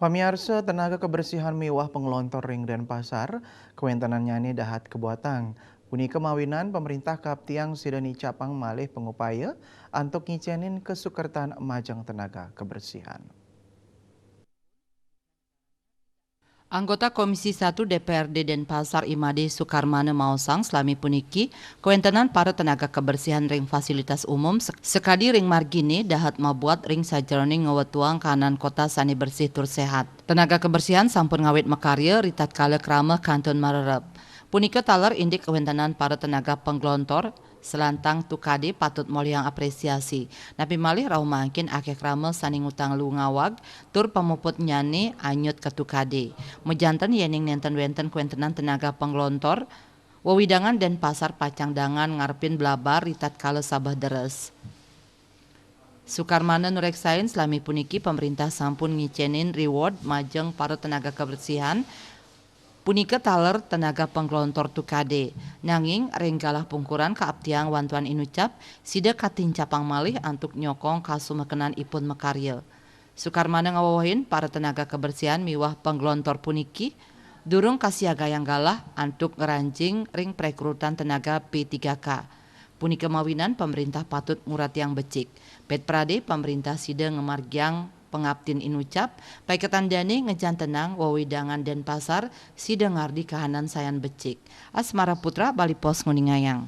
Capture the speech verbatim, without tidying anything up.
Pamiarsa, tenaga kebersihan miwah pengelontor ring Denpasar, kawentenannyané dahat kabuatang. Punika mawinan pamerintah kaaptiang sida nicapang malih pangupaya antuk ngicénin kasukertan majeng tenaga kebersihan. Anggota Komisi satu D P R D Denpasar I Made Sukarmana maosang salami puniki, kawentenan para tenaga kebersihan ring fasilitas umum sek-, sekadi ring marginé dahat mabuat ring sajeroning ngwetuang kahanan kota sané bersih tur séhat. Tenaga kebersihan sampun ngawit makarya ritatkala krama kantun marerep. Punika taler indik kawentenan para tenaga pangglontor, salantang tukadé patut molihang apresiasi. Napi malih rauh mangkin akéh krama sané ngutang luu ngawag, tur pamuputnyané anyut ka tukadé. Majanten yéning nénten wénten kawentenan tenaga pangglontor, wewidangan Denpasar pacang dangan ngarepin blabar ritatkala sabeh deres. Sukarmana nureksain salami puniki pamerintah sampun ngicénin reward majeng para tenaga kebersihan, punika taler tenaga pangglontor tukadé. Nanging ring galah pungkuran kaaptiang wantuan inucap, sida katincapang malih antuk nyokong kasumekenan ipun makarya. Sukarmana ngawewehin para tenaga kebersihan miwah pangglontor puniki durung kasiagayang galah antuk ngranjing ring perekrutan tenaga P tiga K. Punika mawinan pamerintah patut nguratiang becik. Pét pradé pamerintah sida ngamargiang pangaptin inucap, paiketan dané ngajantenang wewidangan Denpasar sida ngardi kahanan sayan becik. Asmara Putra, Bali Post, nguningayang.